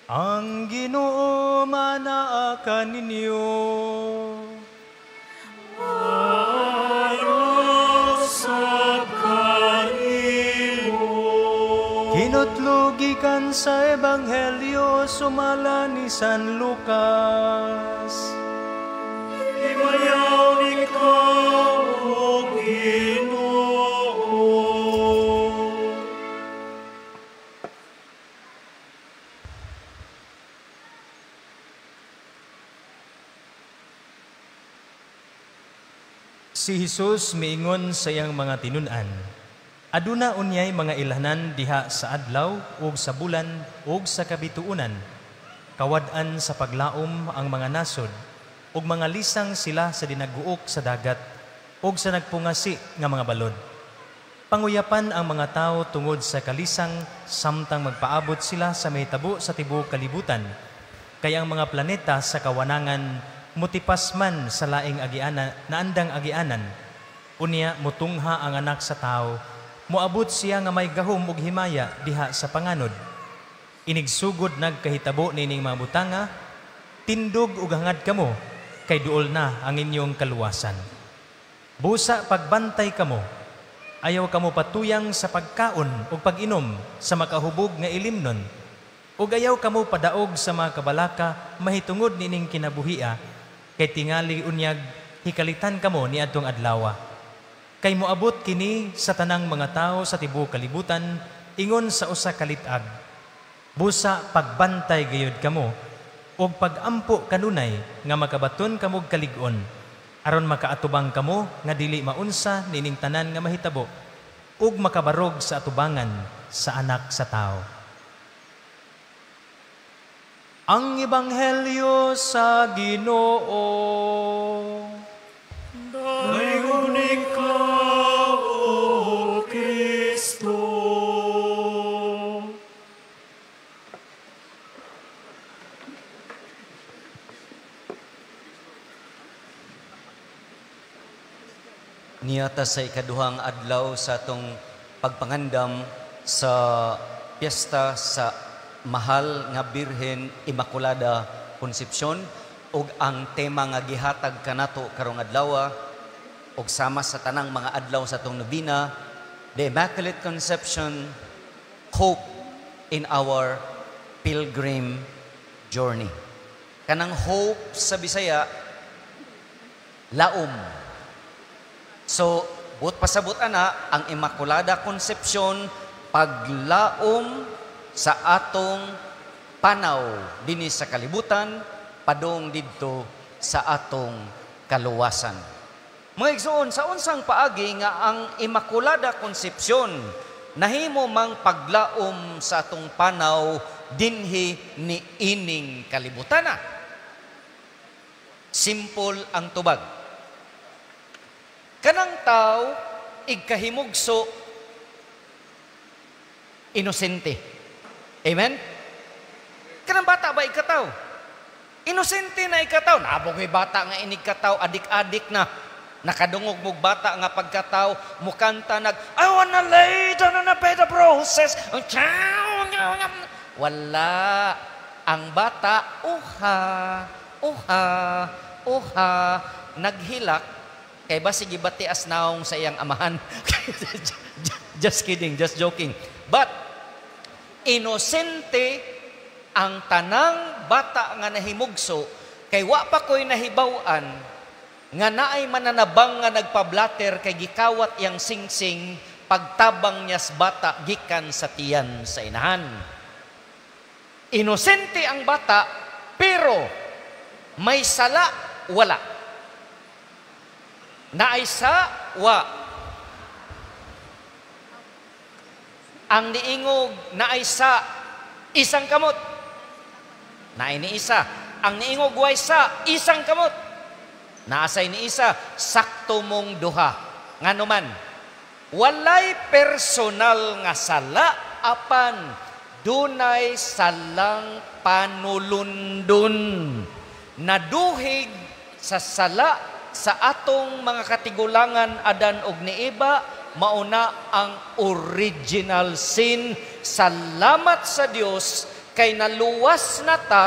Ang Ginoo manaa kaninyo. Usab kanimo. Kinutlo gikan sa Ebanghelyo sumala ni San Lucas. Himayaw ikaw, O Ginoo. Si Jesus miingon sa iyang mga tinun-an, aduna unyay mga ilhanan diha sa adlaw ug sa bulan ug sa kabituonan. Kawad-an sa paglaom ang mga nasod ug mga lisang sila sa dinaguok sa dagat ug sa nagpungasi nga mga balod. Panguyapan ang mga tawo tungod sa kalisang samtang magpaabot sila sa mahitabo sa tibuok kalibutan. Kay ang mga planeta sa kawanangan mutipas man sa laing agianan, naandang agianan. Unya mutungha ang anak sa tawo, moabot siya nga may gahom ug himaya diha sa panganod. Inigsugod nagkahitabo nining mga butanga, tindog ug hangad kamo, kay duol na ang inyong kaluwasan. Busa pagbantay kamo, ayaw kamo patuyang sa pagkaon ug pag-inom sa makahubog nga ilimnon, ug ayaw kamo padaog sa mga kabalaka mahitungod nining kinabuhia, kay tingali unyag hikalitan kamo niadtong adlawa. Kay moabot kini sa tanang mga tawo sa tibuok kalibutan ingon sa usa ka lit-ag. Busa pagbantay gayud kamo ug pagampo kanunay nga makabaton kamog kalig-on, aron makaatubang kamo nga dili maunsa nining tanan nga mahitabo ug makabarog sa atubangan sa anak sa tawo. Ang Ebanghelyo sa Ginoo. Daigom ikaw, O Kristo. Niyata sa ikaduhang adlaw sa atong pagpangandam sa piyesta sa Mahal nga Birhen Immaculada Concepcion, ug ang tema nga gihatag kanato karong adlaw ug sama sa tanang mga adlaw sa atong nobena, The Immaculate Conception, Hope in Our Pilgrim Journey. Kanang hope sa Bisaya, laom. So, buot pasabot ana ang Immaculada Concepcion, paglaom sa atong panaw dinhi sa kalibutan padung didto sa atong kaluwasan. Mga igsoon, sa unsang paagi nga ang Immaculada Concepcion nahimo mang paglaom sa atong panaw dinhi ni ining kalibutana? Simple ang tubag. Kanang tao igkahimugso inosente. Amen? Kanang bata ba ikataw? Inosente na ikataw. Nabogoy bata nga inigkataw, adik-adik na. Nakadungog mog bata nga pagkataw, mukanta nag, I wanna lay down on a bed of roses. Wala. Ang bata, uha, uha, uha, naghilak. Kay ba sige batias naong sa iyang amahan? Just kidding, just joking. But, inosente ang tanang bata nga nahimugso kay wa pa ko'y nahibaw-an nga naay mananabang nga nagpablater kay gikawat iyang singsing pagtabang niyas bata gikan sa tiyan sa inahan. Inosente ang bata pero may sala wala. Naay sa wa. Ang niingog naay sa isang kamot. Naay ni isa. Ang niingog way sa isang kamot. Naasay ni isa, sakto mong duha. Ngano man, walay personal nga sala apan dunay salang panulundon. Naduhig sa sala sa atong mga katigulangan Adan og ni Eva, mauna ang original sin. Salamat sa Dios Kay naluwas na ta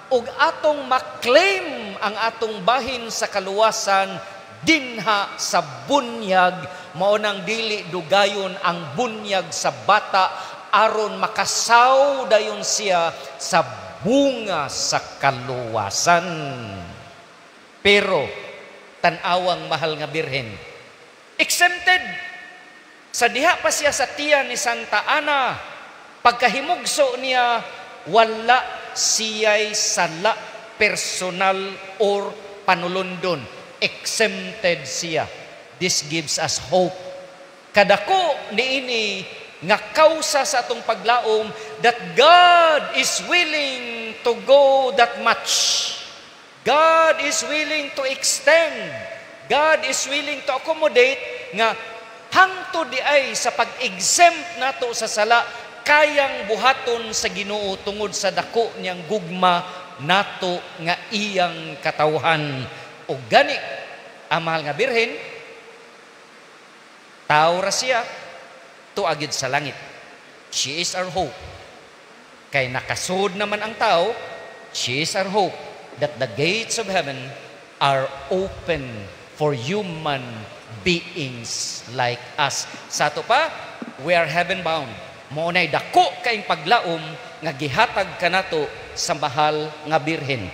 ug atong maklaim ang atong bahin sa kaluwasan dinha sa bunyag. Mao nang dili dugayon ang bunyag sa bata aron makasaw dayon siya sa bunga sa kaluwasan. Pero tan-awang mahal nga Birhen, exempted sa diha pa siya sa tiyan ni Santa Ana. Pagkahimugso niya, wala siya'y sala personal or panulundon. Exempted siya. This gives us hope. Kadako niini nga kausa sa atong paglaom that God is willing to go that much. God is willing to extend. God is willing to accommodate nga hangtod diay sa pag-exempt nato sa sala, kayang buhaton sa Ginoo tungod sa dako niyang gugma nato nga iyang katawhan. O gani ang mahal nga Birhen, tao ra siya, tuagid sa langit. She is our hope. Kay nakasud naman ang tao, she is our hope that the gates of heaven are open for human beings like us. Sa ato pa, we are heaven bound. Mao nay dako kaing paglaom nga gihatag kanato sa mahal nga Birhen.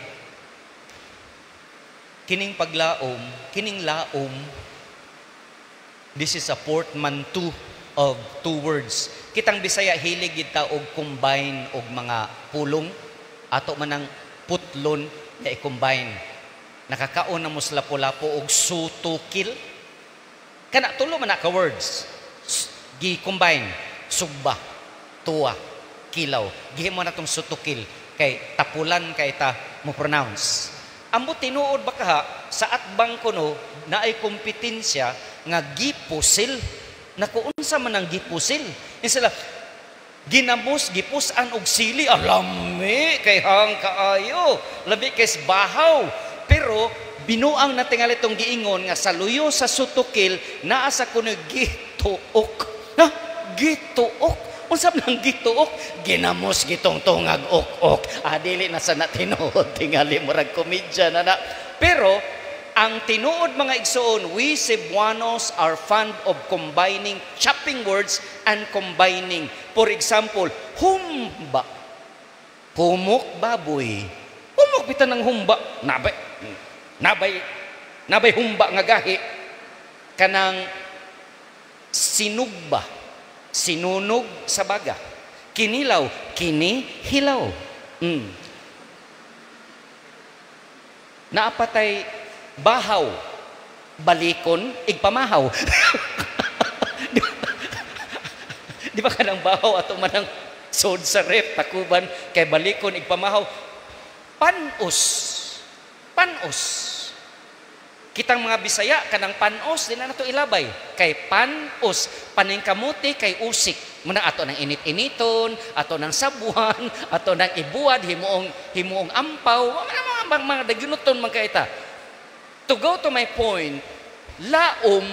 Kining paglaom, kining laom, this is a portmanteau of two words. Kitang Bisaya, hilig gid ta og combine og mga pulong. Ato man ang putlon nga i-combine. Nakakaon na mo sa lapo-lapo og sutukil. Kana tulo man na ka words. Gi-combine. Sugba, tuwa, kilaw. Gihimo na tong sutukil kay tapulan kay ta mo pronounce. Amo tinuod ba kaha sa atbang kuno naay kompetensya nga gipusil? Naku, unsa man ang gipusil? Yung sila ginamos, gipusan og sili, alami kay hang kaayo, labi kay bahaw. Pero binuang na tingali tong giingon nga sa luyo sa sutukil naa sa kuno gituok. Ha? Gituok. Unsa man ang gituok? Ginamos gitong tungag ok-ok. Ah, dili na sa na tinuod, tingali murag komedya na na. Pero ang tinuod, mga igsoon, we Cebuanos are fond of combining, chopping words and combining. For example, humba. Humok baboy. Humok bitan ng humba. Nabay, nabay, nabay humba nga gahi. Kanang sinugba. Sinunog sa baga. Kinilaw, kini hilaw. Naapatay bahaw, balikon, igpamahaw. Di ba kanang bahaw ato man ang sod sa ref, takuban, kay balikon, igpamahaw. Panos. Panos. Kitang mga Bisaya, kanang panos, di na nato ilabay. Kay panos, paningkamuti kay usik. Muna ato ng init-initon, ato ng sabuhan, ato ng ibuad, himuong ampaw, mga daginuton man kaita. To go to my point, laom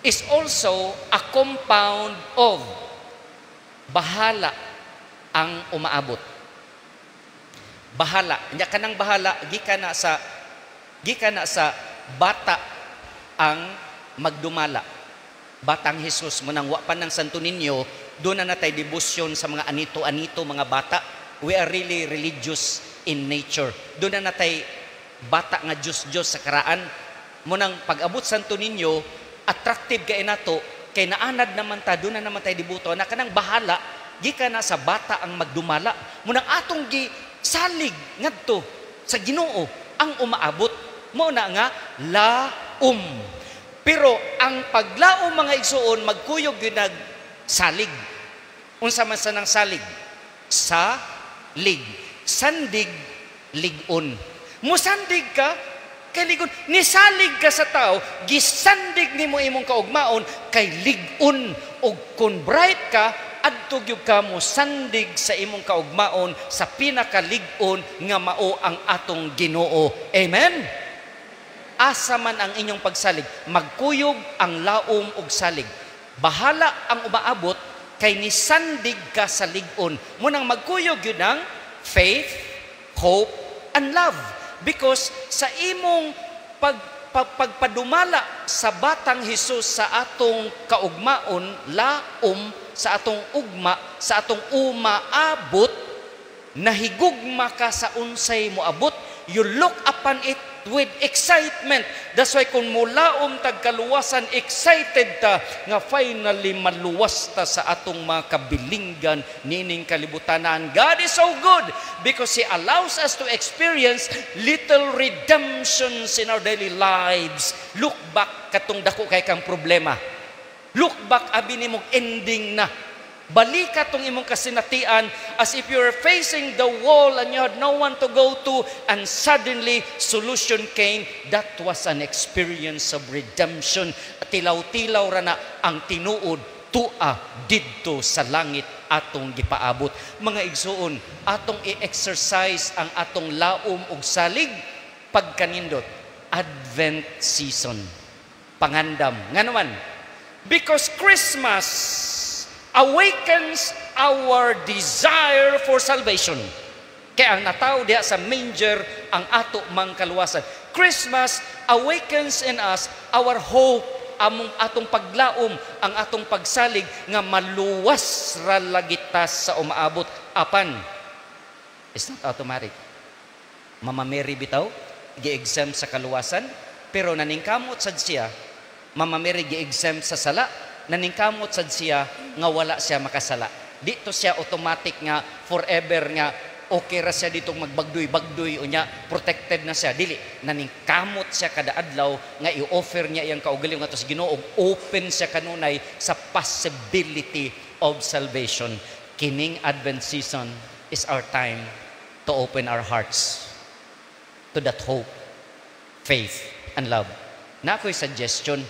is also a compound of bahala ang umaabot. Bahala. Nya kanang bahala, gikan na sa bata ang magdumala. Batang Jesus, munang wa pa ng Santo Niño, doon na natay debosyon sa mga anito-anito, mga bata. We are really religious in nature. Doon na natay bata nga Diyos-Diyos sa karaan. Munang pag-abot Santo Niño, attractive kay nato, kay naanad naman ta, doon na naman tayo debuto, na kanang bahala, gikan na sa bata ang magdumala. Munang atong gi salig ngadto sa Ginoo ang umaabot. Mao na nga laom. Pero ang paglaom, mga igsoon, magkuyog gyud nag salig. Unsa man sa nang salig? Sa lig. Sandig, ligon. Musandig ka kay ligon. Nisalig ka sa tao, gisandig nimo imong kaugmaon kay ligon. Ug kun bright ka, adto gyud ka mo sandig sa imong kaugmaon sa pinakalig-on nga mao ang atong Ginoo. Amen. Asa man ang inyong pagsalig, magkuyog ang laom og salig. Bahala ang umaabot Kay nisandig ka sa lig-on. Munang magkuyog yun ang faith, hope, and love. Because sa imong pagpadumala sa batang Hesus sa atong kaugmaon, laom, sa atong ugma, sa atong umaabot, nahigugma ka sa unsay moabot, you look upon it with excitement. That's why kung mulaom tag kaluwasan, excited ta nga finally maluwas ta sa atong mga kabilinggan nining kalibutanan. God is so good because He allows us to experience little redemptions in our daily lives. Look back katong dako kay kang problema. Look back, abi nimong ending na. Balika tong imong kasinatian as if you're facing the wall and you had no one to go to, and suddenly solution came. That was an experience of redemption. Tilaw-tilaw ra na ang tinuod tua didto sa langit atong gipaabot. Mga igsuon, atong i-exercise ang atong laom ug salig pagkanindot Advent season. Pangandam. Ngano man? Because Christmas awakens our desire for salvation. Kaya ang natawo diha sa manger ang ato mang kaluwasan. Christmas awakens in us our hope, among atong paglaom, ang atong pagsalig nga maluwas ra lagi ta sa umaabot. Apan it's not automatic. Mama Mary bitaw, gi-exempt sa kaluwasan, pero naningkamot sad siya. Mama Mary gi-exempt sa sala, naningkamot sad siya nga wala siya makasala. Dito siya automatic nga forever nga okay ra siya dito magbagdoy-bagdoy, unya protected na siya. Dili, naningkamot siya kada adlaw nga i-offer niya iyang kaugalingon ngadto sa Ginoo, open siya kanunay sa possibility of salvation. Kining Advent season is our time to open our hearts to that hope, faith, and love. Na ako'y suggestion.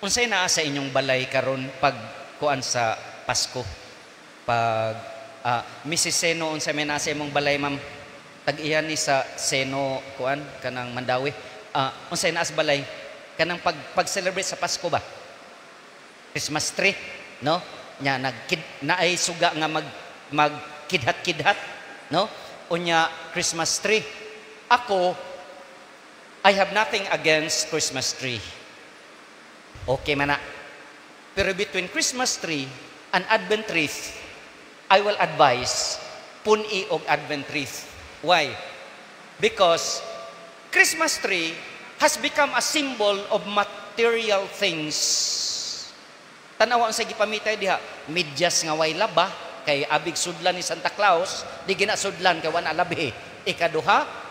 Unsay naa sa inyong balay karon pag kuan sa Pasko? Pag Mrs. Seno, unsay may naa sa imong balay, ma'am? Tag-iyan ni sa Seno kuan kanang Mandawi. Unsay naa sa balay? Kanang pag celebrate sa Pasko ba? Christmas tree, no? Nya nagkid naay suga nga mag magkidhat-kidhat, no? Unya Christmas tree. Ako, I have nothing against Christmas tree. Okay man na. Pero between Christmas tree and Advent wreath, I will advise pun-i og Advent wreath. Why? Because Christmas tree has become a symbol of material things. Tanawa sa gipamitay diha, medyas nga way laba kay abig sudlan ni Santa Claus, di gina sudlan kay wala labi. Ikaduha,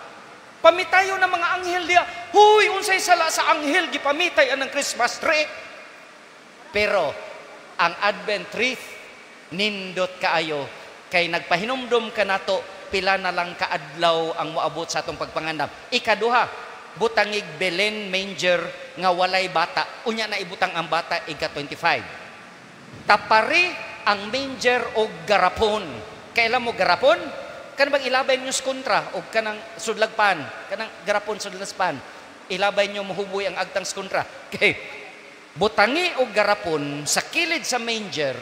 pamitayo ng mga anghel diha. Huy, unsay sala sa anghel gipamitay ang Christmas tree? Pero ang Advent wreath nindot kaayo kay nagpahinumdom ka nato pila na lang kaadlaw ang moabot sa atong pagpangandam. Ikaduha, butangig Belen manger nga walay bata. Unya na ibutang ang bata ika 25. Tapari ang manger og garapon. Kailan mo garapon? Kanang bang ilabay niyo sa kontra o kanang sudlagpan, kanang garapon sudlagpan. Ilabay niyo, mohuboy ang agtang sa kontra. Okay. Butangi og garapon sa kilid sa manger.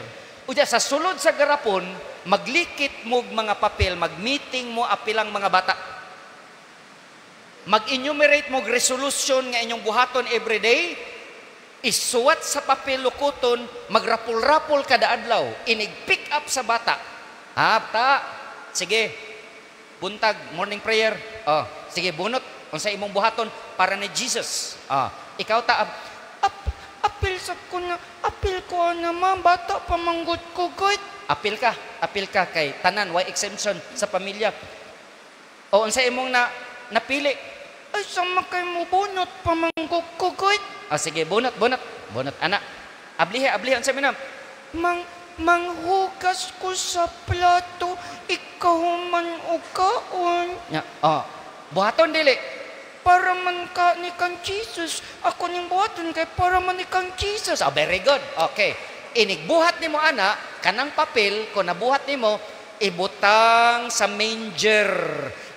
Unya sa sulod sa garapon, maglikit mo og mga papel, mag-meeting mo apilang mga bata. Mag-enumerate mo og resolution nga inyong buhaton every day, isuwat sa papel, lukuton, magrapol-rapol kada adlaw, inig pick up sa bata. Ha, ta, sige, buntag, morning prayer. Oh, sige, bunot, unsa imong buhaton para ni Jesus. Oh, ikaw ta, Apil sa ko na, apil ko na ma'am, bata pa manggod ko, God. Apil ka kay tanan, way exemption sa pamilya. O unsa imong na napili? Ay, sama kay mo bunot pa manggod ko, God. Ah, sige, bunot, bunot. Bunot, ana. Ablihe, ablihe, unsa minam? Manghugas ko sa plato, ikaw man o kaon. Nya, oh, buhaton dili. Para man ka ni kang Jesus. Ako ning buhaton kay para man ni kang Jesus. Oh, very good. Okay. Inigbuhat nimo ana, kanang papel kung nabuhat nimo, ibutang sa manger.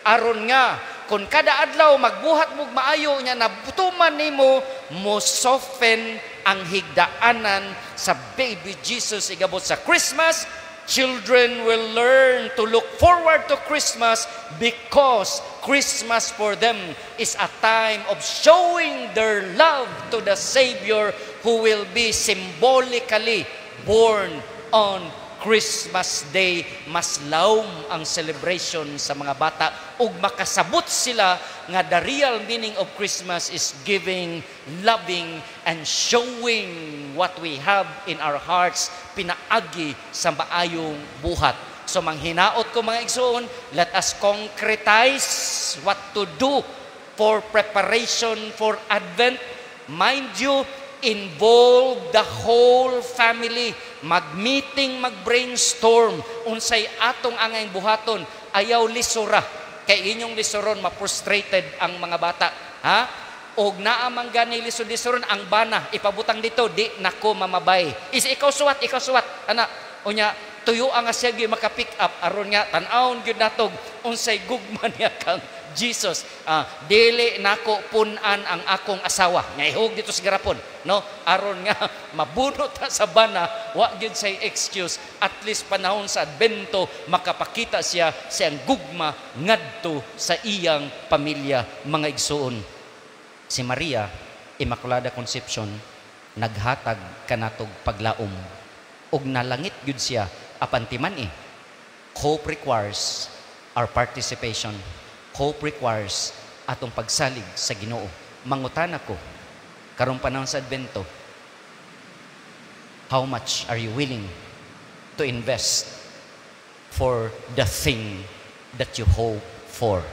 Aron nga Kung kada adlaw magbuhat mo maayo nya nabutuman nimo, mo soften ang higdaanan sa baby Jesus igabot sa Christmas. Children will learn to look forward to Christmas because Christmas for them is a time of showing their love to the Savior who will be symbolically born on Christmas Day. Mas lawom ang celebration sa mga bata ug makasabot sila nga the real meaning of Christmas is giving, loving, and showing what we have in our hearts pinaagi sa maayong buhat. So manghinaot ko, mga igsoon, let us concretize what to do for preparation for Advent. Mind you, involve the whole family. Mag-meeting, mag-brainstorm unsay atong angay buhaton. Ayaw lisura. Kay inyong lisuron, ma-frustrated ang mga bata. Ha? Og naa man gani lisod-lisuron, ang bana ipabutang dito, di nako mamabay. Is ikaw suwat, ikaw suwat. Ana, unya tuyo ang siya gyud maka-pick up aron nga tan-awon gyud natog unsay gugma niya kang Jesus. Dili nako pun-an ang akong asawa. Nga ihog dito sa garapon, no? Aron nga mabunot ta sa bana, wa gyud say excuse. At least panahon sa Adbento makapakita siya sa iyang gugma ngadto sa iyang pamilya, mga igsuon. Si Maria Immaculada Concepcion naghatag kanatog paglaom ug nalangit gyud siya apan timan-i. Hope requires our participation. Hope requires atong pagsalig sa Ginoo. Mangutana ko karong panahon sa Adbento, how much are you willing to invest for the thing that you hope for?